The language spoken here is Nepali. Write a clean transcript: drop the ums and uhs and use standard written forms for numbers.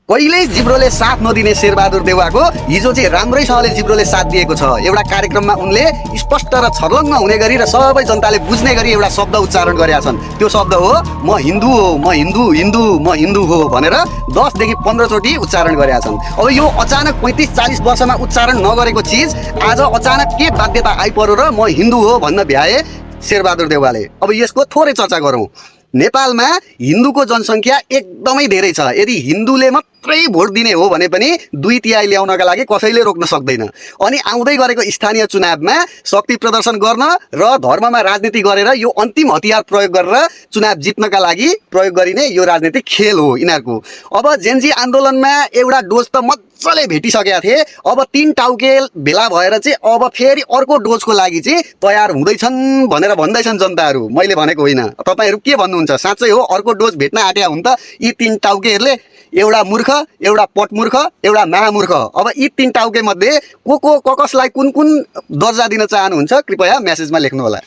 कहिल्यै जिब्रोले साथ नदिने शेरबहादुर देउवाको हिजो चाहिँ राम्रैसँगले जिब्रोले साथ दिएको छ। एउटा कार्यक्रममा उनले स्पष्ट र छर्लङ्ग हुने गरी र सबै जनताले बुझ्ने गरी एउटा शब्द उच्चारण गरेका छन्। त्यो शब्द हो म हिन्दू हो, म हिन्दू हिन्दू म हिन्दू हो भनेर 10 देखि 15 चोटि उच्चारण गरेका छन्। अब यो अचानक 35-40 वर्षमा उच्चारण नगरेको चिज आज अचानक के बाध्यता आइपर्यो र म हिन्दू हो भन्न भ्याए शेरबहादुर देउवाले। अब यसको थोरै चर्चा गरौँ। नेपालमा हिन्दूको जनसङ्ख्या एकदमै धेरै छ। यदि हिन्दूले मात्रै भोट दिने हो भने पनि 2/3 ल्याउनका लागि कसैले रोक्न सक्दैन। अनि आउँदै गरेको स्थानीय चुनावमा शक्ति प्रदर्शन गर्न र धर्ममा राजनीति गरेर यो अन्तिम हतियार प्रयोग गरेर चुनाव जित्नका लागि प्रयोग गरिने यो राजनीतिक खेल हो यिनीहरूको। अब जेनजी आन्दोलनमा एउटा डोज त मजाले भेटिसकेका थिए। अब 3 टाउके भेला भएर चाहिँ अब फेरि अर्को डोजको लागि चाहिँ तयार हुँदैछन् भनेर भन्दैछन् जनताहरू। मैले भनेको होइन। तपाईँहरू के भन्नुहुन्छ? साँच्चै हो अर्को डोज भेट्न आँट्या हुन् त यी 3 टाउकेहरूले? एउटा मूर्ख, एउटा पटमूर्ख, एउटा महामूर्ख। अब यी 3 टाउके मध्ये को कसलाई कुन कुन दर्जा दिन चाहनुहुन्छ कृपया म्यासेजमा लेख्नुहोला।